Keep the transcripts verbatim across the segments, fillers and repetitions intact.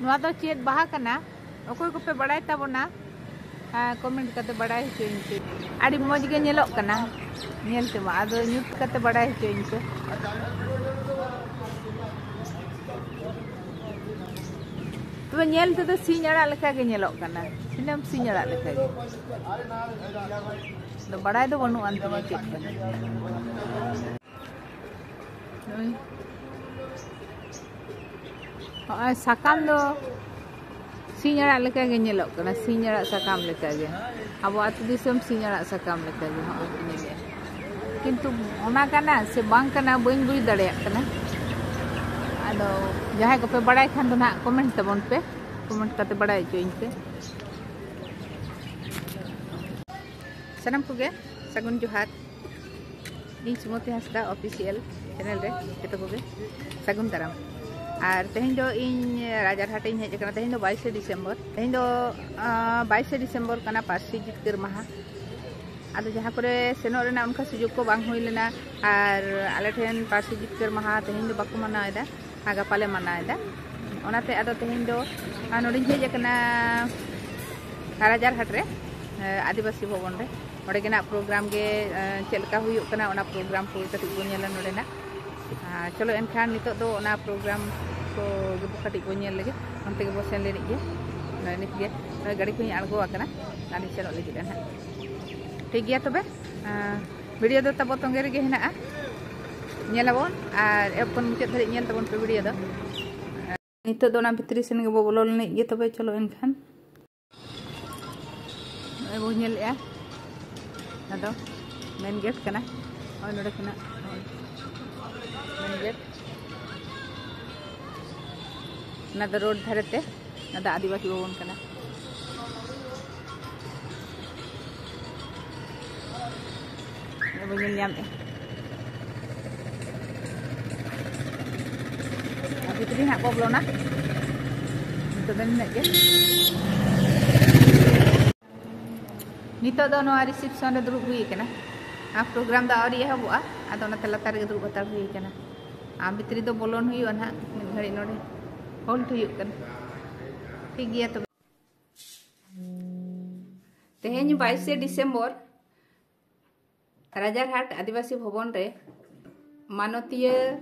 ᱱᱚᱣᱟ ᱫᱚ ᱪᱮᱫ ᱵᱟᱦᱟ ᱠᱟᱱᱟ? ᱚᱠᱚᱭ ᱠᱚᱯᱮ ᱵᱟᱲᱟᱭ ᱛᱟᱵᱚᱱᱟ, ᱠᱚᱢᱮᱱᱴ ᱠᱟᱛᱮ ᱵᱟᱲᱟᱭ ᱦᱚᱪᱚᱧ ᱯᱮ᱾ ᱟᱹᱰᱤ ᱢᱚᱡᱽ ᱜᱮ ᱧᱮᱞᱚᱜ ᱠᱟᱱᱟ ᱧᱮᱞ ᱛᱮᱢᱟ, ᱟᱫᱚ ᱧᱩᱛ ᱠᱟᱛᱮ ᱵᱟᱲᱟᱭ ᱦᱚᱪᱚᱧ ᱯᱮ᱾ ᱛᱚᱵᱮ ᱧᱮᱞ ᱛᱮᱫᱚ ᱥᱤᱧ ᱟᱲᱟᱜ ᱞᱮᱠᱟ ᱜᱮ ᱧᱮᱞᱚᱜ ᱠᱟᱱᱟ, ᱫᱤᱱᱟᱹᱢ ᱥᱤᱧ ᱟᱲᱟᱜ ᱞᱮᱠᱟ ᱜᱮ᱾ ᱟᱫᱚ ᱵᱟᱲᱟᱭ ᱫᱚ ᱵᱟᱹᱱᱩᱜ ᱟᱱ ᱛᱤᱧᱟᱹ ᱪᱮᱫ ᱠᱟᱱᱟ᱾ ᱱᱚᱜᱼᱚᱭ, ᱱᱚᱜᱼᱚᱭ ᱥᱟᱠᱟᱢ ᱫᱚ ᱥᱤᱧ ᱟᱲᱟᱜ ᱞᱮᱠᱟ ᱜᱮ ᱧᱮᱞᱚᱜ ᱠᱟᱱᱟ, ᱥᱤᱧ ᱟᱲᱟᱜ ᱥᱟᱠᱟᱢ ᱞᱮᱠᱟ ᱜᱮ᱾ ᱟᱵᱚ ᱟᱹᱛᱩ ᱫᱤᱥᱚᱢ ᱥᱤᱧ ᱟᱲᱟᱜ ᱥᱟᱠᱟᱢ ᱞᱮᱠᱟ ᱜᱮ ᱦᱚᱸᱜᱼᱚᱭ ᱠᱚ ᱧᱮᱞᱮᱜᱼᱟ᱾ ᱠᱤᱱᱛᱩ ᱚᱱᱟ ᱠᱟᱱᱟ ᱥᱮ ᱵᱟᱝ ᱠᱟᱱᱟ ᱵᱟᱹᱧ ᱵᱩᱡᱽ ᱫᱟᱲᱮᱭᱟᱜ ᱠᱟᱱᱟ᱾ ᱟᱫᱚ ᱡᱟᱦᱟᱸᱭ ᱠᱚᱯᱮ ᱵᱟᱲᱟᱭ ᱠᱷᱟᱱ ᱫᱚ ᱱᱟᱦᱟᱜ ᱠᱚᱢᱮᱱᱴ ᱛᱟᱵᱚᱱ ᱯᱮ, ᱠᱚᱢᱮᱱᱴ ᱠᱟᱛᱮ ᱵᱟᱲᱟᱭ ᱦᱚᱪᱚᱧ ᱯᱮ᱾ ᱥᱟᱱᱟᱢ ᱠᱚᱜᱮ ᱥᱟᱹᱜᱩᱱ ᱡᱚᱦᱟᱨ᱾ ᱤᱧ ᱥᱩᱢᱚᱛᱤ ᱦᱟᱸᱥᱫᱟ ᱚᱯᱷᱤᱥᱤᱭᱟᱞ ᱪᱮᱱᱮᱞ ᱨᱮ ᱡᱚᱛᱚ ᱠᱚᱜᱮ ᱥᱟᱹᱜᱩᱱ ᱫᱟᱨᱟᱢ᱾ ᱟᱨ ᱛᱮᱦᱮᱧ ᱫᱚ ᱤᱧ ᱨᱟᱡᱟᱨᱦᱟᱴ ᱤᱧ ᱦᱮᱡ ᱟᱠᱟᱱᱟ᱾ ᱛᱮᱦᱮᱧ ᱫᱚ ᱵᱟᱭᱤᱥᱮ ᱰᱤᱥᱮᱢᱵᱚᱨ, ᱛᱮᱦᱮᱧ ᱫᱚ ᱟᱸ, ᱵᱟᱭᱤᱥᱮ ᱰᱤᱥᱮᱢᱵᱚᱨ ᱠᱟᱱᱟ, ᱯᱟᱹᱨᱥᱤ ᱡᱤᱛᱠᱟᱹᱨ ᱢᱟᱦᱟ᱾ ᱟᱫᱚ ᱡᱟᱦᱟᱸ ᱠᱚᱨᱮ ᱥᱮᱱᱚᱜ ᱨᱮᱱᱟᱜ ᱚᱱᱠᱟ ᱥᱩᱡᱳᱜᱽ ᱠᱚ ᱵᱟᱝ ᱦᱩᱭ ᱞᱮᱱᱟ, ᱟᱨ ᱟᱞᱮ ᱴᱷᱮᱱ ᱯᱟᱹᱨᱥᱤ ᱡᱤᱛᱠᱟᱹᱨ ᱢᱟᱦᱟ ᱛᱮᱦᱮᱧ ᱫᱚ ᱵᱟᱠᱚ ᱢᱟᱱᱟᱣ ᱮᱫᱟ, ᱟᱨ ᱜᱟᱯᱟ ᱞᱮ ᱢᱟᱱᱟᱣ ᱮᱫᱟ᱾ ᱚᱱᱟᱛᱮ ᱟᱫᱚ ᱛᱮᱦᱮᱧ ᱫᱚ, ᱟᱨ ᱱᱚᱰᱮᱧ ᱦᱮᱡ ᱟᱠᱟᱱᱟ ᱨᱟᱡᱟᱨᱦᱟᱴ ᱨᱮ, ᱮ, ᱟᱹᱫᱤᱵᱟᱹᱥᱤ ᱵᱷᱚᱵᱚᱱ ᱨᱮ᱾ ᱚᱸᱰᱮ ᱜᱮ ᱱᱟᱜ ᱯᱨᱳᱜᱨᱟᱢ ᱜᱮ, ᱮ, ᱪᱮᱫ ᱞᱮᱠᱟ ᱦᱩᱭᱩᱜ ᱠᱟᱱᱟ, ᱚᱱᱟ ᱯᱨᱳᱜᱨᱟᱢ ᱠᱚ ᱠᱟᱹᱴᱤᱡ ᱵᱚᱱ ᱧᱮᱞᱟ ᱱᱚᱰᱮᱱᱟᱜ᱾ ᱟᱨ ᱪᱚᱞᱚ ᱮᱱᱠᱷᱟᱱ ᱱᱤᱛᱚᱜ ᱫᱚ ᱚᱱᱟ ᱯᱨᱳᱜᱨᱟᱢ ᱠᱚ ᱜᱮᱵᱚ ᱠᱟᱹᱴᱤᱡ ᱵᱚᱱ ᱧᱮᱞ ᱞᱮᱜᱮ, ᱚᱱᱛᱮ ᱜᱮᱵᱚ ᱥᱮᱱ ᱞᱮᱱᱤᱡ ᱜᱮ᱾ ᱱᱚᱜᱼᱚᱭ ᱱᱤᱛ ᱜᱮ ᱱᱚᱜᱼᱚᱭ ᱜᱟᱹᱰᱤ ᱠᱚᱧ ᱟᱬᱜᱚ ᱟᱠᱟᱱᱟ, ᱟᱨᱤᱧ ᱥᱮᱱᱚᱜ ᱞᱟᱹᱜᱤᱫ ᱱᱟᱦᱟᱜ᱾ ᱴᱷᱤᱠ ᱜᱮᱭᱟ ᱛᱚᱵᱮ, ᱟᱸ, ᱵᱷᱤᱰᱤᱭᱳ ᱫᱚ ᱛᱟᱵᱚ ᱛᱚᱸᱜᱮ ᱨᱮᱜᱮ ᱦᱮᱱᱟᱜᱼᱟ, ᱧᱮᱞᱟᱵᱚᱱ᱾ ᱟᱨ ᱮᱦᱚᱵ ᱠᱷᱚᱱ ᱢᱩᱪᱟᱹᱫ ᱫᱷᱟᱹᱨᱤᱡ ᱧᱮᱞ ᱛᱟᱵᱚᱱ ᱯᱮ ᱵᱷᱤᱰᱤᱭᱳ ᱫᱚ᱾ ᱱᱤᱛᱚᱜ ᱫᱚ ᱚᱱᱟ ᱵᱷᱤᱛᱨᱤ ᱥᱮᱱ ᱜᱮᱵᱚ ᱵᱚᱞᱚ ᱞᱮᱱᱤᱡ ᱜᱮ ᱛᱚᱵᱮ, ᱪᱚᱞᱚ ᱮᱱᱠᱷᱟᱱ᱾ ᱱᱚᱜᱼᱚᱭ ᱵᱚ ᱧᱮᱞᱮᱜᱼᱟ, ᱚᱱᱟ ᱫᱚ ᱢᱮᱱ ᱜᱮᱴ ᱠᱟᱱᱟ᱾ ᱱᱚᱜᱼᱚᱭ ᱱᱚᱰᱮ ᱠᱷᱚᱱᱟᱜ, ᱱᱚᱜᱼᱚᱭ ᱢᱮᱱ ᱜᱮᱴ, ᱚᱱᱟ ᱫᱚ ᱨᱳᱰ ᱫᱷᱟᱨᱮ ᱛᱮ, ᱚᱱᱟ ᱫᱚ ᱟᱹᱫᱤᱵᱟᱹᱥᱤ ᱵᱷᱚᱵᱚᱱ ᱠᱟᱱᱟ᱾ ᱱᱚᱜᱼᱚᱭ ᱵᱚ ᱧᱮᱞ ᱧᱟᱢᱮᱜᱼᱟ᱾ ᱟᱨ ᱵᱷᱤᱛᱨᱤ ᱦᱟᱸᱜ ᱵᱚ ᱵᱚᱞᱚᱱᱟ᱾ ᱱᱤᱛᱚᱜ ᱫᱚ ᱱᱤᱱᱟᱹᱜ ᱜᱮ᱾ ᱱᱤᱛᱚᱜ ᱫᱚ ᱱᱚᱣᱟ ᱨᱤᱥᱮᱯᱥᱚᱱ ᱨᱮ ᱫᱩᱲᱩᱵ ᱦᱩᱭ ᱟᱠᱟᱱᱟ᱾ ᱟᱨ ᱯᱨᱳᱜᱨᱟᱢ ᱫᱚ ᱟᱹᱣᱨᱤ ᱮᱦᱚᱵᱚᱜᱼᱟ, ᱟᱫᱚ ᱚᱱᱟᱛᱮ ᱞᱟᱛᱟᱨ ᱨᱮᱜᱮ ᱫᱩᱲᱩᱵ ᱦᱟᱛᱟᱲ ᱦᱩᱭ ᱟᱠᱟᱱᱟ᱾ ᱟᱨ ᱵᱷᱤᱛᱨᱤ ᱫᱚ ᱵᱚᱞᱚᱱ ᱦᱩᱭᱩᱜᱼᱟ ᱱᱟᱦᱟᱜ, ᱢᱤᱫ ᱜᱷᱟᱹᱲᱤᱡ ᱱᱚᱰᱮ ᱦᱳᱞᱰ ᱦᱩᱭᱩᱜ ᱠᱟᱱᱟ᱾ ᱴᱷᱤᱠ ᱜᱮᱭᱟ ᱛᱚᱵᱮ᱾ ᱛᱮᱦᱮᱧ ᱵᱟᱭᱤᱥᱮ ᱰᱤᱥᱮᱢᱵᱚᱨ ᱨᱟᱡᱟᱨᱦᱟᱴ ᱟᱹᱫᱤᱵᱟᱹᱥᱤ ᱵᱷᱚᱵᱚᱱ ᱨᱮ ᱢᱟᱱᱚᱛᱤᱭᱟᱹ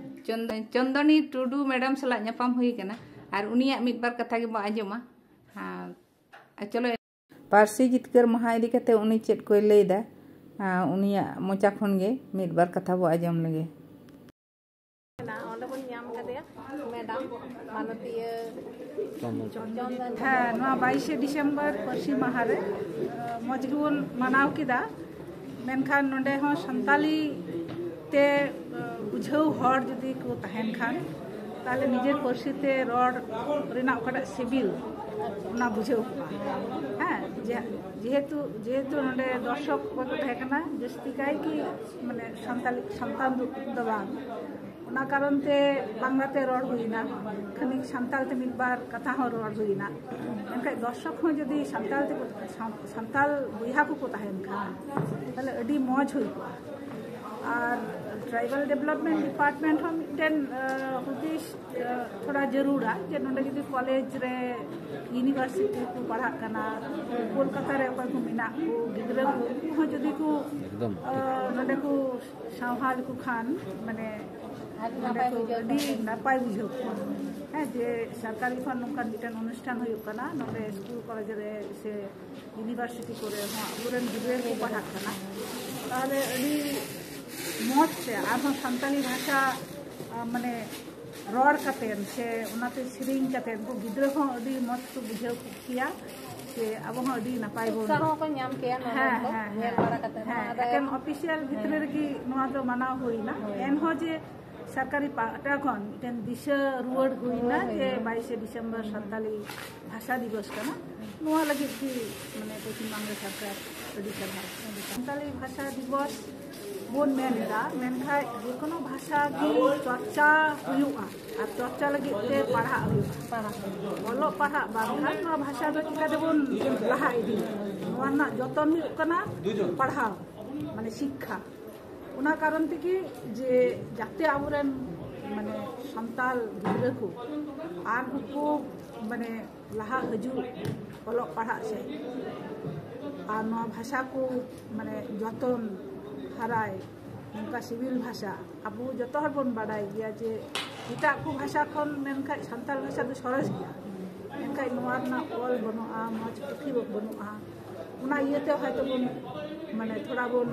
ᱪᱚᱱᱫ-, ᱪᱚᱱᱫᱚᱱᱤ ᱴᱩᱰᱩ ᱢᱮᱰᱟᱢ ᱥᱟᱞᱟᱜ ᱧᱟᱯᱟᱢ ᱦᱩᱭ ᱟᱠᱟᱱᱟ᱾ ᱟᱨ ᱩᱱᱤᱭᱟᱜ ᱢᱤᱫ ᱵᱟᱨ ᱠᱟᱛᱷᱟ ᱜᱮᱵᱚ ᱟᱸᱡᱚᱢᱟ᱾ ᱟᱨ ᱪᱚᱞᱚ, ᱯᱟᱹᱨᱥᱤ ᱡᱤᱛᱠᱟᱹᱨ ᱢᱟᱦᱟ ᱤᱫᱤ ᱠᱟᱛᱮ ᱩᱱᱤ ᱪᱮᱫ ᱠᱚᱭ ᱞᱟᱹᱭᱫᱟ, ᱟᱨ ᱩᱱᱤᱭᱟᱜ ᱢᱚᱪᱟ ᱠᱷᱚᱱ ᱜᱮ ᱢᱤᱫ ᱵᱟᱨ ᱠᱟᱛᱷᱟ ᱵᱚ ᱟᱸᱡᱚᱢ ᱞᱮᱜᱮ᱾ ᱚᱸᱰᱮ ᱵᱚᱱ ᱧᱟᱢ ᱠᱟᱫᱮᱭᱟ ᱢᱮᱰᱟᱢ ᱢᱟᱱᱚᱛᱤᱭᱟᱹ ᱪᱚᱱᱫᱚᱱ᱾ ᱦᱮᱸ, ᱱᱚᱣᱟ ᱵᱟᱭᱤᱥᱮ ᱰᱤᱥᱮᱢᱵᱚᱨ ᱯᱟᱹᱨᱥᱤ ᱢᱟᱦᱟ ᱨᱮ, ᱟᱸ, ᱢᱚᱡᱽ ᱜᱮᱵᱚᱱ ᱢᱟᱱᱟᱣ ᱠᱮᱫᱟ᱾ ᱢᱮᱱᱠᱷᱟᱱ ᱱᱚᱰᱮ ᱦᱚᱸ ᱥᱟᱱᱛᱟᱞᱤ ᱛᱮ, ᱟᱸ, ᱵᱩᱡᱷᱟᱹᱣ ᱦᱚᱲ ᱡᱩᱫᱤ ᱠᱚ ᱛᱟᱦᱮᱱ ᱠᱷᱟᱱ, ᱛᱟᱦᱞᱮ ᱱᱤᱡᱮᱨ ᱯᱟᱹᱨᱥᱤ ᱛᱮ ᱨᱚᱲ ᱨᱮᱱᱟᱜ ᱚᱠᱟᱴᱟᱜ ᱥᱤᱵᱤᱞ, ᱚᱱᱟ ᱵᱩᱡᱷᱟᱹᱣ ᱠᱚᱜᱼᱟ᱾ ᱦᱮᱸ, ᱡᱮ-, ᱡᱮᱦᱮᱛᱩ, ᱡᱮᱦᱮᱛᱩ ᱱᱚᱰᱮ ᱫᱚᱨᱥᱚᱠ ᱚᱠᱚᱭ ᱠᱚ ᱛᱟᱦᱮᱸ ᱠᱟᱱᱟ, ᱡᱟᱹᱥᱛᱤ ᱠᱟᱭ ᱜᱮ ᱢᱟᱱᱮ ᱥᱟᱱᱛᱟᱞᱤ, ᱥᱟᱱᱛᱟᱲ ᱫᱚ, ᱫᱚ ᱵᱟᱝ, ᱚᱱᱟ ᱠᱟᱨᱚᱱ ᱛᱮ ᱵᱟᱝᱞᱟ ᱛᱮ ᱨᱚᱲ ᱦᱩᱭᱱᱟ, ᱠᱷᱟᱹᱱᱤᱠ ᱥᱟᱱᱛᱟᱲ ᱛᱮ ᱢᱤᱫ ᱵᱟᱨ ᱠᱟᱛᱷᱟ ᱦᱚᱸ ᱨᱚᱲ ᱦᱩᱭᱱᱟ᱾ ᱢᱮᱱᱠᱷᱟᱱ ᱫᱚᱨᱥᱚᱠ ᱦᱚᱸ ᱡᱩᱫᱤ ᱥᱟᱱᱛᱟᱲ ᱛᱮᱠᱚ, ᱥᱟᱱ-, ᱥᱟᱱᱛᱟᱲ ᱵᱚᱭᱦᱟ ᱠᱚᱠᱚ ᱛᱟᱦᱮᱱ ᱠᱷᱟᱱ, ᱛᱟᱦᱞᱮ ᱟᱹᱰᱤ ᱢᱚᱡᱽ ᱦᱩᱭ ᱠᱚᱜᱼᱟ᱾ ᱟᱨ ᱴᱨᱟᱭᱵᱟᱞ ᱰᱮᱵᱷᱞᱚᱯᱢᱮᱱᱴ ᱰᱤᱯᱟᱨᱴᱢᱮᱱᱴ ᱦᱚᱸ ᱢᱤᱫᱴᱮᱱ, ᱟᱸ, ᱦᱩᱫᱤᱥ, ᱟᱸ, ᱛᱷᱚᱲᱟ ᱡᱟᱹᱨᱩᱲᱟ, ᱡᱮ ᱱᱚᱰᱮ ᱡᱩᱫᱤ ᱠᱚᱞᱮᱡᱽ ᱨᱮ, ᱤᱭᱩᱱᱤᱵᱷᱟᱨᱥᱤᱴᱤ ᱨᱮᱠᱚ ᱯᱟᱲᱦᱟᱜ ᱠᱟᱱᱟ, ᱠᱳᱞᱠᱟᱛᱟ ᱨᱮ ᱚᱠᱚᱭ ᱠᱚ ᱢᱮᱱᱟᱜ ᱠᱚ ᱜᱤᱫᱽᱨᱟᱹ ᱠᱚ, ᱩᱱᱠᱩ ᱦᱚᱸ ᱡᱩᱫᱤ ᱠᱚ, ᱮᱠᱫᱚᱢ᱾ ᱟᱸ, ᱱᱚᱰᱮ ᱠᱚ ᱥᱟᱶᱦᱟ ᱞᱮᱠᱚ ᱠᱷᱟᱱ, ᱢᱟᱱᱮ, ᱟᱹᱰᱤ ᱱᱚᱰᱮ ᱱᱟᱯᱟᱭ ᱠᱚ ᱵᱩᱡᱷᱟᱹᱣ ᱟᱹᱰᱤ ᱠᱚᱜᱼᱟ᱾ ᱱᱟᱯᱟᱭ ᱵᱩᱡᱷᱟᱹᱣ ᱠᱚᱜᱼᱟ᱾ ᱦᱮᱸ, ᱡᱮ ᱥᱚᱨᱠᱟᱨᱤ ᱠᱷᱚᱱ ᱱᱚᱝᱠᱟᱱ ᱢᱤᱫᱴᱮᱱ ᱚᱱᱩᱥᱴᱷᱟᱱ ᱦᱩᱭᱩᱜ ᱠᱟᱱᱟ ᱱᱚᱰᱮ ᱥᱠᱩᱞ ᱠᱚᱞᱮᱡᱽ ᱨᱮ ᱥᱮ ᱤᱭᱩᱱᱤᱵᱷᱟᱨᱥᱤᱴᱤ ᱠᱚᱨᱮ ᱦᱚᱸ ᱟᱵᱚᱨᱮᱱ ᱜᱤᱫᱽᱨᱟᱹ ᱠᱚ ᱯᱟᱲᱦᱟᱜ ᱠᱟᱱᱟ, ᱛᱟᱦᱞᱮ ᱟᱹᱰᱤ ᱢᱚᱡᱽ ᱛᱮ ᱟᱨᱦᱚᱸ ᱥᱟᱱᱛᱟᱞᱤ ᱵᱷᱟᱥᱟ, ᱟ, ᱢᱟᱱᱮ ᱨᱚᱲ ᱠᱟᱛᱮᱱ ᱥᱮ ᱚᱱᱟᱛᱮ ᱥᱮᱨᱮᱧ ᱠᱟᱛᱮᱱ ᱩᱱᱠᱩ ᱜᱤᱫᱽᱨᱟᱹ ᱦᱚᱸ ᱟᱹᱰᱤ ᱢᱚᱡᱽ ᱠᱚ ᱵᱩᱡᱷᱟᱹᱣ ᱠᱮᱭᱟ ᱡᱮ ᱟᱵᱚ ᱦᱚᱸ ᱟᱹᱰᱤ ᱱᱟᱯᱟᱭ ᱵᱚᱱ ᱩᱛᱥᱟᱦᱚ ᱠᱚ ᱧᱟᱢ ᱠᱮᱭᱟ ᱱᱚᱣᱟ ᱦᱮᱸ, ᱠᱚ ᱦᱮᱸ, ᱧᱮᱞ ᱦᱮᱸ᱾ ᱵᱟᱲᱟ ᱠᱟᱛᱮ ᱦᱮᱸ, ᱱᱚᱣᱟ ᱫᱚ ᱮᱠᱮᱱ ᱮᱢ ᱚᱯᱷᱤᱥᱤᱭᱟᱞ ᱵᱷᱤᱛᱨᱤ ᱦᱮᱸ᱾ ᱨᱮᱜᱮ ᱱᱚᱣᱟ ᱫᱚ ᱢᱟᱱᱟᱣ ᱦᱩᱭᱱᱟ᱾ ᱦᱳᱭ᱾ ᱮᱱᱦᱚᱸ ᱡᱮ ᱥᱚᱨᱠᱟᱨᱤ ᱯᱟᱦᱴᱟ ᱠᱷᱚᱱ ᱢᱤᱫᱴᱮᱱ ᱫᱤᱥᱟᱹ ᱨᱩᱣᱟᱹᱲ ᱦᱩᱭᱱᱟ ᱦᱳᱭ, ᱡᱮ ᱦᱳᱭ᱾ ᱵᱟᱭᱤᱥᱮ ᱰᱤᱥᱮᱢᱵᱚᱨ ᱥᱟᱱᱛᱟᱞᱤ ᱵᱷᱟᱥᱟ ᱫᱤᱵᱚᱥ ᱠᱟᱱᱟ, ᱱᱚᱣᱟ ᱞᱟᱹᱜᱤᱫ ᱜᱮ ᱢᱟᱱᱮ ᱯᱚᱥᱪᱤᱢ ᱵᱟᱝᱞᱟ ᱥᱚᱨᱠᱟᱨ ᱟᱹᱰᱤ ᱥᱟᱨᱦᱟᱣ᱾ ᱥᱟᱱᱛᱟᱞᱤ ᱵᱷᱟᱥᱟ ᱫᱤᱵᱚᱥ ᱵᱚᱱ ᱢᱮᱱ ᱮᱫᱟ, ᱢᱮᱱᱠᱷᱟᱱ ᱡᱮᱠᱳᱱᱳ ᱵᱷᱟᱥᱟ ᱜᱮ ᱪᱚᱨᱪᱟ ᱦᱩᱭᱩᱜᱼᱟ, ᱟᱨ ᱪᱚᱨᱪᱟ ᱞᱟᱹᱜᱤᱫ ᱛᱮ ᱯᱟᱲᱦᱟᱜ ᱦᱩᱭᱩᱜᱼᱟ᱾ ᱯᱟᱲᱦᱟᱜ ᱦᱩᱭᱩᱜᱼᱟ᱾ ᱚᱞᱚᱜ ᱯᱟᱲᱦᱟᱜ ᱵᱟᱝᱠᱷᱟᱱ ᱱᱚᱣᱟ ᱵᱷᱟᱥᱟ ᱫᱚ ᱪᱤᱠᱟᱹ ᱛᱮᱵᱚᱱ ᱞᱟᱦᱟ ᱤᱫᱤᱭᱟ? ᱱᱚᱣᱟ ᱨᱮᱱᱟᱜ ᱡᱚᱛᱚᱱ ᱦᱩᱭᱩᱜ ᱠᱟᱱᱟ ᱯᱟᱲᱦᱟᱣ, ᱢᱟᱱᱮ ᱥᱤᱠᱠᱷᱟ᱾ ᱚᱱᱟ ᱠᱟᱨᱚᱱ ᱛᱮᱜᱮ ᱡᱮ ᱡᱟᱛᱮ ᱟᱵᱚᱨᱮᱱ ᱢᱟᱱᱮ ᱥᱟᱱᱛᱟᱲ ᱜᱤᱫᱽᱨᱟᱹ ᱠᱚ ᱟᱨᱦᱚᱸ ᱠᱚ ᱢᱟᱱᱮ ᱞᱟᱦᱟ ᱦᱤᱡᱩᱜ ᱚᱞᱚᱜ ᱯᱟᱲᱦᱟᱜ ᱥᱮᱫ, ᱟᱨ ᱱᱚᱣᱟ ᱵᱷᱟᱥᱟ ᱠᱚ ᱢᱟᱱᱮ ᱡᱚᱛᱚᱱ ᱦᱟᱨᱟᱭ, ᱱᱚᱝᱠᱟ ᱥᱤᱵᱤᱞ ᱵᱷᱟᱥᱟ᱾ ᱟᱵᱚ ᱡᱚᱛᱚ ᱦᱚᱲ ᱵᱚᱱ ᱵᱟᱰᱟᱭ ᱜᱮᱭᱟ ᱡᱮ ᱮᱴᱟᱜ ᱠᱚ ᱵᱷᱟᱥᱟ ᱠᱷᱚᱱ ᱢᱮᱱᱠᱷᱟᱱ ᱥᱟᱱᱛᱟᱲ ᱵᱷᱟᱥᱟ ᱫᱚ ᱥᱚᱨᱮᱥ ᱜᱮᱭᱟ, ᱢᱮᱱᱠᱷᱟᱱ ᱱᱚᱣᱟ ᱨᱮᱱᱟᱜ ᱚᱞ ᱵᱟᱹᱱᱩᱜᱼᱟ, ᱢᱚᱡᱽ ᱯᱩᱛᱷᱤ ᱵᱟᱹᱱᱩᱜᱼᱟ᱾ ᱚᱱᱟ ᱤᱭᱟᱹᱛᱮ ᱦᱚᱭᱛᱳ ᱵᱚᱱ ᱢᱟᱱᱮ ᱛᱷᱚᱲᱟ ᱵᱚᱱ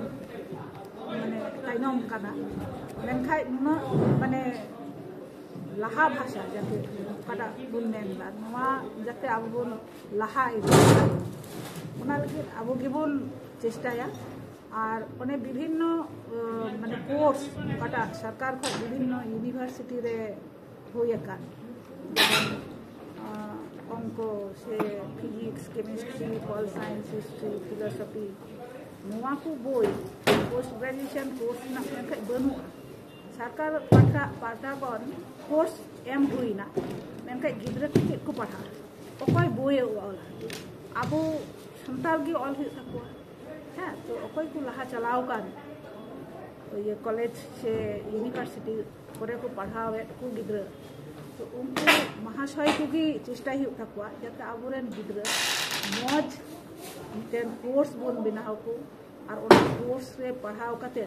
ᱢᱟᱱᱮ ᱛᱟᱭᱱᱚᱢ ᱠᱟᱱᱟ᱾ ᱢᱮᱱᱠᱷᱟᱱ ᱱᱩᱱᱟᱹᱜ ᱢᱟᱱᱮ ᱞᱟᱦᱟ ᱵᱷᱟᱥᱟ ᱡᱟᱛᱮ ᱚᱠᱟᱴᱟᱜ ᱵᱚᱱ ᱢᱮᱱ ᱮᱫᱟ, ᱱᱚᱣᱟ ᱡᱟᱛᱮ ᱟᱵᱚ ᱵᱚᱱ ᱞᱟᱦᱟ ᱤᱫᱤᱭᱟ, ᱚᱱᱟ ᱞᱟᱹᱜᱤᱫ ᱟᱵᱚ ᱜᱮᱵᱚᱱ ᱪᱮᱥᱴᱟᱭᱟ᱾ ᱟᱨ ᱚᱱᱮ ᱵᱤᱵᱷᱤᱱᱱᱚ ᱢᱟᱱᱮ ᱠᱳᱨᱥ ᱚᱠᱟᱴᱟᱜ ᱥᱚᱨᱠᱟᱨ ᱠᱷᱚᱱ ᱵᱤᱵᱷᱤᱱᱱᱚ ᱤᱭᱩᱱᱤᱵᱷᱟᱨᱥᱤᱴᱤ ᱨᱮ ᱦᱩᱭ ᱟᱠᱟᱱ, ᱡᱮᱢᱚᱱ ᱚᱝᱠᱚ ᱥᱮ physics, chemistry, ᱯᱚᱞ science, history, philosophy, ᱱᱚᱣᱟ ᱠᱚ ᱵᱳᱭ ᱯᱳᱥᱴ ᱜᱨᱮᱡᱩᱭᱮᱥᱚᱱ ᱠᱳᱨᱥ ᱨᱮᱱᱟᱜ ᱢᱮᱱᱠᱷᱟᱱ ᱵᱟᱹᱱᱩᱜᱼᱟ᱾ ᱥᱚᱨᱠᱟᱨ ᱯᱟᱦᱴᱟ ᱯᱟᱦᱴᱟ ᱠᱷᱚᱱ ᱠᱳᱨᱥ ᱮᱢ ᱦᱩᱭᱱᱟ, ᱢᱮᱱᱠᱷᱟᱱ ᱜᱤᱫᱽᱨᱟᱹ ᱠᱚ ᱪᱮᱫ ᱠᱚ ᱯᱟᱲᱦᱟᱜᱼᱟ? ᱚᱠᱚᱭ ᱵᱳᱭᱮ ᱚᱞᱟ? ᱟᱵᱚ ᱥᱟᱱᱛᱟᱲ ᱜᱮ ᱚᱞ ᱦᱩᱭᱩᱜ ᱛᱟᱠᱚᱣᱟ᱾ ᱦᱮᱸ, ᱛᱚ ᱚᱠᱚᱭ ᱠᱚ ᱞᱟᱦᱟ ᱪᱟᱞᱟᱣ ᱟᱠᱟᱱ ᱤᱭᱟᱹ ᱠᱚᱞᱮᱡᱽ ᱥᱮ ᱤᱭᱩᱱᱤᱵᱷᱟᱨᱥᱤᱴᱤ ᱠᱚᱨᱮ ᱠᱚ ᱯᱟᱲᱦᱟᱣᱮᱫ ᱠᱚ ᱜᱤᱫᱽᱨᱟᱹ, ᱛᱚ ᱩᱱᱠᱩ ᱢᱟᱦᱟᱥᱚᱭ ᱠᱚᱜᱮ ᱪᱮᱥᱴᱟᱭ ᱦᱩᱭᱩᱜ ᱛᱟᱠᱚᱣᱟ ᱡᱟᱛᱮ ᱟᱵᱚᱨᱮᱱ ᱜᱤᱫᱽᱨᱟᱹ ᱢᱚᱡᱽ ᱢᱤᱫᱴᱮᱱ ᱠᱳᱨᱥ ᱵᱚᱱ ᱵᱮᱱᱟᱣ ᱠᱚ, ᱟᱨ ᱚᱱᱟ ᱠᱳᱨᱥ ᱨᱮ ᱯᱟᱲᱦᱟᱣ ᱠᱟᱛᱮ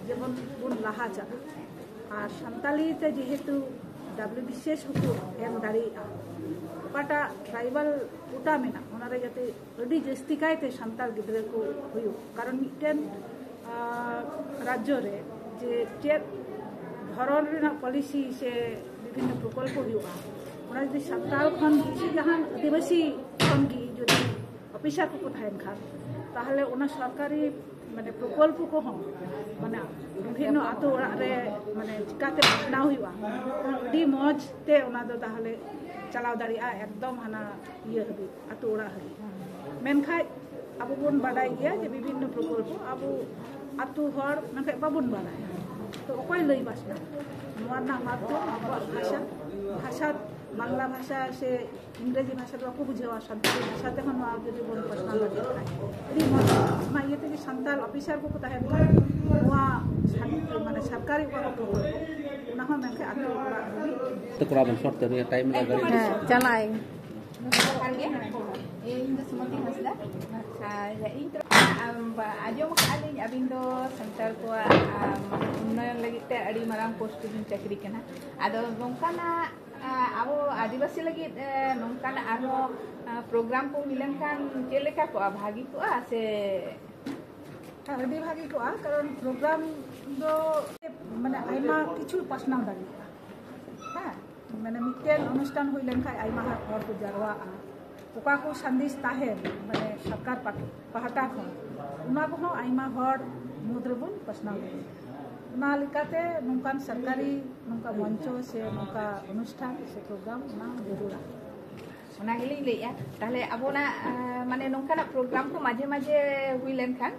ᱡᱮᱢᱚᱱ ᱵᱚᱱ ᱞᱟᱦᱟ ᱪᱟᱞᱟᱜ᱾ ᱟᱨ ᱥᱟᱱᱛᱟᱞᱤ ᱛᱮ ᱡᱮᱦᱮᱛᱩ ᱰᱟᱵᱞᱤᱭᱩ ᱵᱤ ᱥᱤ ᱮᱥ ᱦᱚᱸᱠᱚ ᱮᱢ ᱫᱟᱲᱮᱭᱟᱜᱼᱟ, ᱚᱠᱟᱴᱟᱜ ᱴᱨᱟᱭᱵᱟᱞ ᱠᱳᱴᱟ ᱢᱮᱱᱟᱜ, ᱚᱱᱟᱨᱮ ᱡᱟᱛᱮ ᱟᱹᱰᱤ ᱡᱟᱹᱥᱛᱤ ᱠᱟᱭᱛᱮ ᱥᱟᱱᱛᱟᱲ ᱜᱤᱫᱽᱨᱟᱹ ᱠᱚ ᱦᱩᱭᱩᱜ, ᱠᱟᱨᱚᱱ ᱢᱤᱫᱴᱮᱱ ᱟᱨ ᱨᱟᱡᱽᱡᱚ ᱨᱮ ᱡᱮ ᱪᱮᱫ ᱫᱷᱚᱨᱚᱱ ᱨᱮᱱᱟᱜ ᱯᱚᱞᱤᱥᱤ ᱥᱮ ᱵᱤᱵᱷᱤᱱᱱᱚ ᱯᱨᱚᱠᱚᱞᱯᱚ ᱦᱩᱭᱩᱜᱼᱟ, ᱚᱱᱟ ᱡᱩᱫᱤ ᱥᱟᱱᱛᱟᱲ ᱠᱷᱚᱱ ᱜᱮ ᱥᱮ ᱡᱟᱦᱟᱱ ᱟᱹᱫᱤᱵᱟᱹᱥᱤ ᱠᱷᱚᱱ ᱜᱮ ᱡᱩᱫᱤ ᱚᱯᱷᱤᱥᱟᱨ ᱠᱚᱠᱚ ᱛᱟᱦᱮᱱ ᱠᱷᱟᱱ, ᱛᱟᱦᱚᱞᱮ ᱚᱱᱟ ᱥᱚᱨᱠᱟᱨᱤ ᱢᱟᱱᱮ ᱯᱨᱚᱠᱚᱞᱯᱚ ᱠᱚᱦᱚᱸ ᱢᱟᱱᱮ ᱵᱤᱵᱷᱤᱱᱱᱚ ᱟᱛᱳ ᱚᱲᱟᱜ ᱨᱮ ᱢᱟᱱᱮ ᱪᱤᱠᱟᱛᱮ ᱯᱟᱥᱱᱟᱣ ᱦᱩᱭᱩᱜᱼᱟ, ᱟᱹᱰᱤ ᱢᱚᱡᱽ ᱛᱮ ᱚᱱᱟ ᱫᱚ ᱛᱟᱦᱚᱞᱮ ᱪᱟᱞᱟᱣ ᱫᱟᱲᱮᱭᱟᱜᱼᱟ ᱮᱠᱫᱚᱢ ᱦᱟᱱᱟ ᱤᱭᱟᱹ ᱦᱟᱹᱵᱤᱡ, ᱟᱛᱳ ᱚᱲᱟᱜ ᱦᱟᱹᱵᱤᱡ᱾ ᱢᱮᱱᱠᱷᱟᱡ ᱟᱵᱚ ᱵᱚᱱ ᱵᱟᱰᱟᱭ ᱜᱮᱭᱟ ᱡᱮ ᱵᱤᱵᱷᱤᱱᱱᱚ ᱯᱨᱚᱠᱚᱞᱯᱚ ᱟᱵᱚ ᱟᱛᱳ ᱦᱚᱲ ᱢᱮᱱᱠᱷᱟᱡ ᱵᱟᱵᱚᱱ ᱵᱟᱰᱟᱭᱟ, ᱛᱚ ᱚᱠᱚᱭ ᱞᱟᱹᱭ ᱯᱟᱥᱱᱟᱣ? ᱱᱚᱣᱟ ᱨᱮᱱᱟᱜ ᱢᱟᱫᱽᱫᱷᱚᱢ ᱟᱵᱚᱣᱟᱜ ᱵᱷᱟᱥᱟ, ᱵᱷᱟᱥᱟ, ᱵᱟᱝᱞᱟ ᱵᱷᱟᱥᱟ ᱥᱮ ᱤᱝᱨᱮᱡᱤ ᱵᱷᱟᱥᱟ ᱫᱚ ᱵᱟᱠᱚ ᱵᱩᱡᱷᱟᱹᱣᱟ, ᱥᱟᱱᱛᱟᱲᱤ ᱵᱷᱟᱥᱟ ᱛᱮᱦᱚᱸ ᱱᱚᱣᱟ ᱡᱩᱫᱤ ᱵᱚᱱ ᱯᱟᱥᱱᱟᱣ ᱫᱟᱲᱮᱭᱟᱜ ᱠᱷᱟᱡ ᱟᱹᱰᱤ ᱢᱚᱡᱽ᱾ ᱚᱱᱟ ᱤᱭᱟᱹ ᱛᱮᱜᱮ ᱥᱟᱱᱛᱟᱲ ᱚᱯᱷᱤᱥᱟᱨ ᱠᱚᱠᱚ ᱛᱟᱦᱮᱱ ᱠᱷᱟᱱ ᱱᱚᱣᱟ ᱥᱟᱱ-, ᱢᱟᱱᱮ ᱥᱚᱨᱠᱟᱨᱤ ᱚᱠᱟ ᱠᱚ ᱯᱨᱚᱠᱚᱞᱯᱚ, ᱚᱱᱟ ᱦᱚᱸ ᱢᱮᱱᱠᱷᱟᱱ ᱟᱹᱛᱩ ᱚᱲᱟᱜ ᱫᱷᱟᱹᱵᱤᱡ᱾ ᱛᱚ ᱠᱚᱨᱟᱣ ᱵᱮᱱ ᱥᱚᱨᱴ ᱛᱮ, ᱱᱩᱭᱟᱜ ᱴᱟᱭᱤᱢ ᱢᱮᱱᱟᱜᱼᱟ, ᱜᱟᱹᱲᱤ᱾ ᱦᱮᱸ, ᱪᱟᱞᱟᱜ ᱟᱹᱧ᱾ ᱡᱚᱦᱟᱨ ᱜᱮ᱾ ᱤᱧ ᱫᱚ ᱥᱩᱢᱚᱛᱤ ᱦᱟᱸᱥᱫᱟ᱾ ᱟᱨ ᱤᱧ ᱛᱚᱨᱚᱯ ᱠᱷᱚᱱ, ᱟᱢ, ᱟᱸᱡᱚᱢ ᱟᱠᱟᱫᱼᱟ ᱞᱤᱧ ᱟᱹᱵᱤᱱ ᱫᱚ ᱥᱟᱱᱛᱟᱲ ᱠᱚᱣᱟᱜ, ᱟᱢ, ᱩᱱᱱᱚᱭᱚᱱ ᱞᱟᱹᱜᱤᱫ ᱛᱮ ᱟᱹᱰᱤ ᱢᱟᱨᱟᱝ ᱯᱳᱥᱴ ᱨᱮᱵᱤᱱ ᱪᱟᱹᱠᱨᱤ ᱠᱟᱱᱟ᱾ ᱟᱫᱚ ᱱᱚᱝᱠᱟᱱᱟᱜ, ᱟ, ᱟᱵᱚ ᱟᱹᱫᱤᱵᱟᱹᱥᱤ ᱞᱟᱹᱜᱤᱫ, ᱮ, ᱱᱚᱝᱠᱟᱱᱟᱜ ᱟᱨᱦᱚᱸ, ᱟ, ᱯᱨᱳᱜᱨᱟᱢ ᱠᱚ ᱦᱩᱭ ᱞᱮᱱᱠᱷᱟᱱ ᱪᱮᱫ ᱞᱮᱠᱟ ᱠᱚᱜᱼᱟ? ᱵᱷᱟᱹᱜᱤ ᱠᱚᱜᱼᱟ ᱥᱮ? ᱦᱮᱸ, ᱟᱹᱰᱤ ᱵᱷᱟᱹᱜᱤ ᱠᱚᱜᱼᱟ, ᱠᱟᱨᱚᱱ ᱯᱨᱳᱜᱨᱟᱢ ᱫᱚ ᱢᱟᱱᱮ ᱟᱭᱢᱟ ᱠᱤᱪᱷᱩ ᱯᱟᱥᱱᱟᱣ ᱫᱟᱲᱮᱭᱟᱜᱼᱟ᱾ ᱦᱮᱸ, ᱢᱟᱱᱮ ᱢᱤᱫᱴᱮᱱ ᱚᱱᱩᱥᱴᱷᱟᱱ ᱦᱩᱭ ᱞᱮᱱᱠᱷᱟᱱ ᱟᱭᱢᱟ ᱦᱚᱲ ᱠᱚ ᱡᱟᱨᱣᱟᱜᱼᱟ, ᱚᱠᱟ ᱠᱚ ᱥᱟᱸᱫᱮᱥ ᱛᱟᱦᱮᱱ ᱢᱟᱱᱮ ᱥᱚᱨᱠᱟᱨ ᱯᱟᱦ-, ᱯᱟᱦᱴᱟ ᱠᱷᱚᱱ, ᱚᱱᱟ ᱠᱚᱦᱚᱸ ᱟᱭᱢᱟ ᱦᱚᱲ ᱢᱩᱫᱽ ᱨᱮᱵᱚᱱ ᱯᱟᱥᱱᱟᱣ ᱫᱟᱲᱮᱭᱟᱜᱼᱟ᱾ ᱚᱱᱟ ᱞᱮᱠᱟᱛᱮ ᱱᱚᱝᱠᱟᱱ ᱥᱚᱨᱠᱟᱨᱤ ᱱᱚᱝᱠᱟ ᱢᱚᱧᱪᱚ ᱥᱮ ᱱᱚᱝᱠᱟ ᱚᱱᱩᱥᱴᱷᱟᱱ ᱥᱮ ᱯᱨᱳᱜᱨᱟᱢ ᱚᱱᱟ ᱡᱟᱹᱨᱩᱲᱟ᱾ ᱚᱱᱟ ᱜᱮᱞᱤᱧ ᱞᱟᱹᱭᱮᱫᱼᱟ, ᱛᱟᱦᱞᱮ ᱟᱵᱚᱱᱟᱜ, ᱟ, ᱢᱟᱱᱮ ᱱᱚᱝᱠᱟᱱᱟᱜ ᱯᱨᱳᱜᱨᱟᱢ ᱠᱚ ᱢᱟᱡᱷᱮ ᱢᱟᱡᱷᱮ ᱦᱩᱭ ᱞᱮᱱᱠᱷᱟᱱ,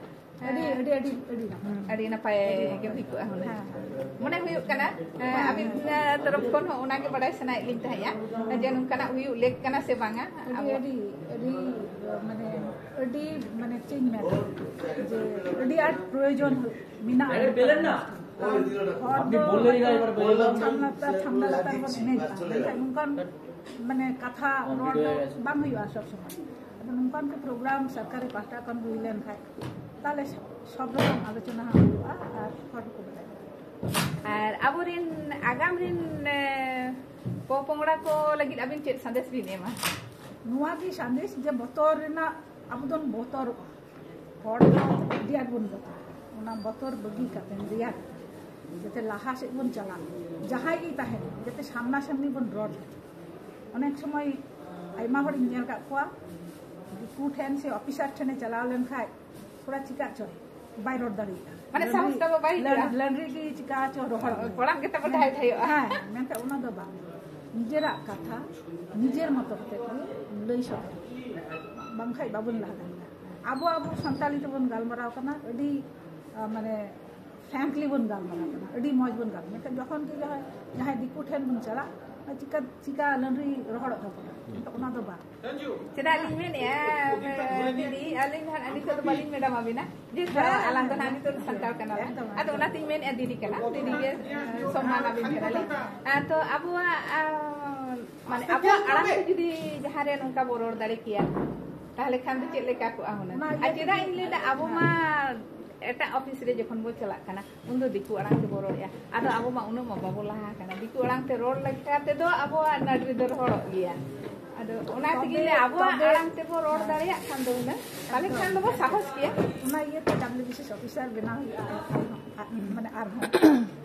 ᱟᱹᱰᱤ, ᱟ, ᱟᱹᱰᱤ, ᱟᱹᱰᱤ, ᱟᱹᱰᱤ ᱱᱟᱯᱟᱭ᱾ ᱟᱹᱰᱤ ᱱᱟᱯᱟᱭ ᱜᱮ ᱦᱩᱭ ᱠᱚᱜᱼᱟ ᱦᱩᱱᱟᱹᱝ᱾ ᱦᱮᱸ, ᱦᱮᱸ᱾ ᱢᱚᱱᱮ ᱦᱩᱭᱩᱜ ᱠᱟᱱᱟ, ᱟ, ᱦᱮᱸ, ᱟᱹᱵᱤᱱ, ᱦᱮᱸ᱾ ᱟ, ᱛᱚᱨᱚᱯ ᱠᱷᱚᱱ ᱦᱚᱸ ᱚᱱᱟ ᱜᱮ ᱵᱟᱰᱟᱭ ᱥᱟᱱᱟᱭᱮᱫ ᱞᱤᱧ ᱛᱟᱦᱮᱸᱫᱼᱟ ᱡᱮ ᱱᱚᱝᱠᱟᱱᱟᱜ ᱦᱩᱭᱩᱜ ᱞᱮᱠ ᱠᱟᱱᱟ ᱥᱮ ᱵᱟᱝᱟ᱾ ᱟᱹᱰᱤ, ᱟᱵᱚ ᱟᱹᱰᱤ, ᱟᱹᱰᱤ, ᱢᱟᱱᱮ, ᱟᱹᱰᱤ, ᱢᱟᱱᱮ, ᱪᱮᱫ ᱤᱧ ᱢᱮᱱᱟ, ᱡᱮ ᱟᱹᱰᱤ ᱟᱸᱴ ᱯᱨᱚᱭᱳᱡᱚᱱ ᱢᱮᱱᱟᱜᱼᱟ᱾ ᱦᱚᱲ ᱫᱚ ᱪᱷᱟᱢᱱᱟ ᱞᱟᱛᱟᱨ, ᱪᱷᱟᱢᱱᱟ ᱞᱟᱛᱟᱨ ᱵᱚᱱ ᱮᱱᱮᱡᱼᱟ, ᱢᱮᱱᱠᱷᱟᱱ ᱱᱚᱝᱠᱟᱱ ᱢᱟᱱᱮ ᱠᱟᱛᱷᱟ ᱨᱚᱲ ᱫᱚ ᱵᱟᱝ ᱦᱩᱭᱩᱜᱼᱟ ᱥᱚᱵ ᱥᱚᱢᱚᱭ᱾ ᱟᱫᱚ ᱱᱚᱝᱠᱟᱱ ᱠᱚ ᱯᱨᱳᱜᱨᱟᱢ ᱥᱚᱨᱠᱟᱨᱤ ᱯᱟᱦᱴᱟ ᱠᱷᱚᱱ ᱦᱩᱭ ᱞᱮᱱ ᱠᱷᱟᱡ, ᱛᱟᱦᱞᱮ ᱥᱚᱵ ᱨᱚᱠᱚᱢ ᱟᱞᱳᱪᱚᱱᱟ ᱦᱚᱸ ᱦᱩᱭᱩᱜᱼᱟ ᱟᱨ ᱦᱚᱲ ᱦᱚᱸᱠᱚ ᱵᱟᱲᱟᱭᱟ᱾ ᱟᱨ ᱟᱵᱚᱨᱮᱱ ᱟᱜᱟᱢ ᱨᱮᱱ, ᱮ, ᱯᱚᱯᱚᱝᱲᱟ ᱠᱚ ᱞᱟᱹᱜᱤᱫ ᱟᱹᱵᱤᱱ ᱪᱮᱫ ᱥᱟᱸᱫᱮᱥ ᱵᱤᱱ ᱮᱢᱟ? ᱱᱚᱣᱟ ᱜᱮ ᱥᱟᱸᱫᱮᱥ ᱡᱮ ᱵᱚᱛᱚᱨ ᱨᱮᱱᱟᱜ ᱟᱵᱚ ᱫᱚᱵᱚᱱ ᱵᱚᱛᱚᱨᱚᱜᱼᱟ᱾ ᱦᱚᱲ ᱫᱚ ᱟᱹᱰᱤ ᱟᱸᱴ ᱵᱚᱱ ᱵᱚᱛᱚᱨᱚᱜᱼᱟ᱾ ᱚᱱᱟ ᱵᱚᱛᱚᱨ ᱵᱟᱹᱜᱤ ᱠᱟᱛᱮ ᱫᱮᱭᱟ ᱡᱟᱛᱮ ᱞᱟᱦᱟ ᱥᱮᱫ ᱵᱚᱱ ᱪᱟᱞᱟᱜ, ᱡᱟᱦᱟᱸᱭ ᱜᱮ ᱛᱟᱦᱮᱱ, ᱡᱟᱛᱮ ᱥᱟᱢᱱᱟ ᱥᱟᱢᱱᱤ ᱵᱚᱱ ᱨᱚᱲ᱾ ᱚᱱᱮᱠ ᱥᱚᱢᱚᱭ ᱟᱭᱢᱟ ᱦᱚᱲᱤᱧ ᱧᱮᱞ ᱟᱠᱟᱫ ᱠᱚᱣᱟ, ᱫᱤᱠᱩ ᱴᱷᱮᱱ ᱥᱮ ᱚᱯᱷᱤᱥᱟᱨ ᱴᱷᱮᱱᱮ ᱪᱟᱞᱟᱣ ᱞᱮᱱᱠᱷᱟᱡ ᱛᱷᱚᱲᱟ ᱪᱤᱠᱟᱜ ᱪᱚᱭ, ᱵᱟᱭ ᱨᱚᱲ ᱫᱟᱲᱮᱭᱟᱜᱼᱟ᱾ ᱢᱟᱱᱮ ᱥᱟᱦᱚᱥ ᱛᱟᱵᱚ ᱵᱟᱭ ᱦᱤᱡᱩᱜᱼᱟ᱾ ᱞᱟᱹᱱ-, ᱞᱟᱹᱱᱰᱨᱤ ᱜᱮ ᱪᱤᱠᱟ ᱪᱚ ᱨᱚᱦᱚᱲ᱾ ᱦᱳᱭ, ᱠᱚᱲᱟᱢ ᱜᱮᱛᱟ ᱵᱚ ᱦᱮᱸ᱾ ᱰᱷᱟᱭ ᱰᱷᱟᱭᱚᱜᱼᱟ᱾ ᱦᱮᱸ, ᱢᱮᱱᱠᱷᱟᱱ ᱚᱱᱟ ᱫᱚ ᱵᱟᱝ᱾ ᱱᱤᱡᱮᱨᱟᱜ ᱠᱟᱛᱷᱟ ᱱᱤᱡᱮᱨ ᱢᱚᱛᱚ ᱠᱟᱛᱮ ᱜᱮ ᱞᱟᱹᱭ ᱥᱚᱫᱚᱨ, ᱵᱟᱝᱠᱷᱟᱡ ᱵᱟᱵᱚᱱ ᱞᱟᱦᱟ ᱫᱟᱲᱮᱭᱟᱜᱼᱟ᱾ ᱟᱵᱚ, ᱟᱵᱚ ᱥᱟᱱᱛᱟᱲᱤ ᱛᱮᱵᱚᱱ ᱜᱟᱞᱢᱟᱨᱟᱣ ᱠᱟᱱᱟ, ᱟᱹᱰᱤ, ᱟ, ᱢᱟᱱᱮ, frankly ᱵᱚᱱ ᱜᱟᱞᱢᱟᱨᱟᱣ ᱠᱟᱱᱟ, ᱟᱹᱰᱤ ᱢᱚᱡᱽ ᱵᱚᱱ ᱜᱟᱞᱢᱟᱨᱟᱣ᱾ ᱢᱮᱱᱠᱷᱟᱱ ᱡᱚᱠᱷᱚᱱ ᱜᱮ ᱡᱟᱦᱟᱸᱭ, ᱡᱟᱦᱟᱸᱭ ᱫᱤᱠᱩ ᱴᱷᱮᱱ ᱵᱚᱱ ᱪᱟᱞᱟᱜ, ᱪᱤᱠᱟ ᱪᱤᱠᱟ ᱞᱟᱹᱰᱨᱤ ᱨᱚᱦᱚᱲᱚᱜ ᱛᱟᱵᱚᱱᱟ, ᱚᱱᱟ ᱫᱚ ᱵᱟᱝ᱾ ᱪᱮᱫᱟᱜ ᱞᱤᱧ ᱢᱮᱱᱮᱫᱼᱟ, ᱫᱤᱫᱤ, ᱟᱹᱞᱤᱧ ᱫᱚ ᱦᱟᱸᱜ ᱱᱤᱛᱚᱜ ᱫᱚ ᱵᱟᱹᱞᱤᱧ ᱢᱮᱰᱟᱢ ᱟᱹᱵᱤᱱᱟ, ᱡᱮᱦᱮᱛᱩ ᱟᱞᱟᱝ ᱫᱚ ᱦᱟᱸᱜ ᱱᱤᱛᱚᱜ ᱫᱚ ᱥᱟᱱᱛᱟᱲ ᱠᱟᱱᱟ ᱞᱟᱝ᱾ ᱮᱠᱫᱚᱢ, ᱟᱫᱚ ᱮᱠᱫᱚᱢ᱾ ᱚᱱᱟᱛᱤᱧ ᱢᱮᱱᱮᱫᱼᱟ, ᱫᱤᱫᱤ ᱠᱟᱱᱟ, ᱫᱤᱫᱤ ᱜᱮ, ᱮ, ᱥᱚᱢᱢᱟᱱ ᱟᱹᱵᱤᱱ ᱠᱟᱱᱟᱞᱤᱧ᱾ ᱟ, ᱛᱚ ᱟᱵᱚᱣᱟᱜ, ᱟ, ᱢᱟᱱᱮ ᱟᱵᱚᱣᱟᱜ ᱟᱲᱟᱝ ᱛᱮ ᱡᱩᱫᱤ ᱡᱟᱦᱟᱸ ᱨᱮ ᱱᱚᱝᱠᱟ ᱵᱚ ᱨᱚᱲ ᱫᱟᱲᱮ ᱠᱮᱭᱟ, ᱛᱟᱦᱚᱞᱮ ᱠᱷᱟᱱ ᱫᱚ ᱪᱮᱫ ᱞᱮᱠᱟ ᱠᱚᱜᱼᱟ ᱦᱩᱱᱟᱹᱝ? ᱚᱱᱟ ᱟᱨ ᱤᱭᱟᱹ ᱪᱮᱫᱟᱜ ᱛᱮᱜᱮ ᱤᱧ ᱞᱟᱹᱭᱫᱟ, ᱟᱵᱚ ᱢᱟ ᱮᱴᱟᱜ ᱚᱯᱷᱤᱥ ᱨᱮ ᱡᱚᱠᱷᱚᱱ ᱵᱚ ᱪᱟᱞᱟᱜ ᱠᱟᱱᱟ, ᱩᱱᱫᱚ ᱫᱤᱠᱩ ᱟᱲᱟᱝ ᱛᱮᱵᱚ ᱨᱚᱲᱮᱫᱼᱟ᱾ ᱟᱫᱚ ᱟᱵᱚ ᱢᱟ ᱩᱱᱟᱹᱜ ᱢᱟ ᱵᱟᱵᱚ ᱞᱟᱦᱟ ᱟᱠᱟᱱᱟ᱾ ᱫᱤᱠᱩ ᱟᱲᱟᱝ ᱛᱮ ᱨᱚᱲ ᱞᱮᱠᱟ ᱛᱮᱫᱚ ᱟᱵᱚᱣᱟᱜ ᱱᱟᱹᱰᱨᱤ ᱫᱚ ᱨᱚᱦᱚᱲᱚᱜ ᱜᱮᱭᱟ᱾ ᱟᱫᱚ ᱚᱱᱟ ᱛᱮᱜᱮ ᱛᱚᱵᱮ, ᱞᱟᱹᱭᱟ, ᱟᱵᱚᱣᱟᱜ ᱛᱚᱵᱮ, ᱟᱲᱟᱝ ᱛᱮᱵᱚ ᱨᱚᱲ ᱦᱮᱸ᱾ ᱫᱟᱲᱮᱭᱟᱜ ᱠᱷᱟᱱ ᱫᱚ ᱦᱩᱱᱟᱹᱝ, ᱛᱟᱦᱞᱮ ᱮᱠᱫᱚᱢ᱾ ᱠᱷᱟᱱ ᱫᱚᱵᱚ ᱥᱟᱦᱚᱥ ᱜᱮᱭᱟ᱾ ᱚᱱᱟ ᱤᱭᱟᱹᱛᱮ W B C S officer ᱵᱮᱱᱟᱣ ᱦᱩᱭᱩᱜᱼᱟ, ᱟᱨᱦᱚᱸ, ᱢᱟᱱᱮ ᱟᱨᱦᱚᱸ᱾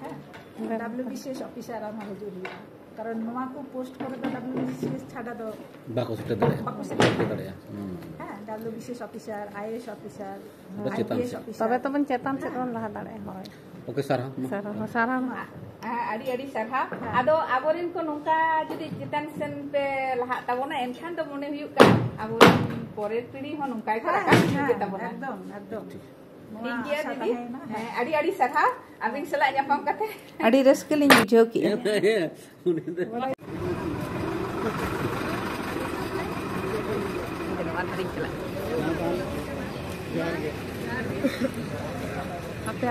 ᱦᱮᱸ? W B C S officer ᱟᱨᱦᱚᱸ ᱦᱤᱡᱩᱜ ᱦᱩᱭᱩᱜᱼᱟ᱾ ᱠᱟᱨᱚᱱ ᱱᱚᱣᱟ ᱠᱚ ᱯᱳᱥᱴ ᱠᱚᱨᱮ ᱫᱚ ᱰᱟᱵᱞᱤᱭᱩ ᱵᱤ ᱥᱤ ᱮᱥ ᱪᱷᱟᱰᱟ ᱫᱚ ᱵᱟᱠᱚ ᱥᱮᱴᱮᱨ ᱫᱟᱲᱮᱭᱟᱜᱼᱟ᱾ ᱵᱟᱠᱚ ᱥᱮᱴᱮᱨ ᱵᱟᱠᱚ ᱥᱮᱴᱮᱨ ᱫᱟᱲᱮᱭᱟᱜᱼᱟ᱾ ᱦᱩᱸ᱾ ᱦᱮᱸ, W B C S officer, ᱟᱭ ᱮ ᱮᱥ ᱚᱯᱷᱤᱥᱟᱨ, ᱟᱫᱚ ᱪᱮᱛᱟᱱ ᱟᱭ ᱯᱤ ᱮᱥ ᱥᱮᱫ᱾ ᱚᱯᱷᱤᱥᱟᱨ᱾ ᱛᱚᱵᱮ ᱛᱚᱵᱚᱱ ᱪᱮᱛᱟᱱ ᱥᱮᱫ ᱵᱚᱱ ᱞᱟᱦᱟ ᱫᱟᱲᱮᱭᱟᱜᱼᱟ, ᱦᱳᱭ᱾ ᱳᱠᱮ, ᱥᱟᱨᱦᱟᱣ᱾ ᱢᱟ᱾ ᱥᱟᱨᱦᱟᱣ, ᱥᱟᱨᱦᱟᱣ᱾ ᱟ-, ᱟᱹᱰᱤ ᱟᱹᱰᱤ ᱥᱟᱨᱦᱟᱣ᱾ ᱦᱮᱸ᱾ ᱟᱫᱚ ᱟᱵᱚᱨᱮᱱ ᱠᱚ ᱱᱚᱝᱠᱟ ᱡᱩᱫᱤ ᱪᱮᱛᱟᱱ ᱥᱮᱱ ᱯᱮ ᱞᱟᱦᱟᱜ ᱛᱟᱵᱚᱱᱟ, ᱮᱱᱠᱷᱟᱱ ᱫᱚ ᱢᱚᱱᱮ ᱦᱩᱭᱩᱜ ᱠᱟᱱᱟ ᱟᱵᱚᱨᱮᱱ ᱯᱚᱨᱮᱨ ᱯᱤᱲᱦᱤ ᱦᱚᱸ ᱱᱚᱝᱠᱟ ᱜᱮᱠᱚ ᱦᱮᱸ, ᱨᱟᱠᱟᱵ ᱦᱤᱡᱩᱜ ᱦᱮᱸ, ᱜᱮᱛᱟ ᱵᱚᱱᱟ᱾ ᱮᱠᱫᱚᱢ, ᱮᱠᱫᱚᱢ᱾ ᱴᱷᱤᱠ᱾ ᱱᱚᱣᱟ ᱴᱷᱤᱠ ᱜᱮᱭᱟ ᱟᱥᱟ ᱫᱤᱫᱤ᱾ ᱛᱟᱦᱮᱸᱭᱮᱱᱟ᱾ ᱦᱮᱸ, ᱟᱹᱰᱤ ᱟᱹᱰᱤ ᱥᱟᱨᱦᱟᱣ ᱟᱹᱵᱤᱱ ᱥᱟᱞᱟᱜ ᱧᱟᱯᱟᱢ ᱠᱟᱛᱮ᱾ ᱟᱹᱰᱤ ᱨᱟᱹᱥᱠᱟᱹ ᱞᱤᱧ ᱵᱩᱡᱷᱟᱹᱣ ᱠᱮᱜᱼᱟ᱾ ᱦᱮᱸ, ᱩᱱᱤ ᱫᱚ ᱱᱚᱣᱟ ᱫᱷᱟᱨᱮᱧ ᱪᱟᱞᱟᱜ᱾ ᱟᱯᱮ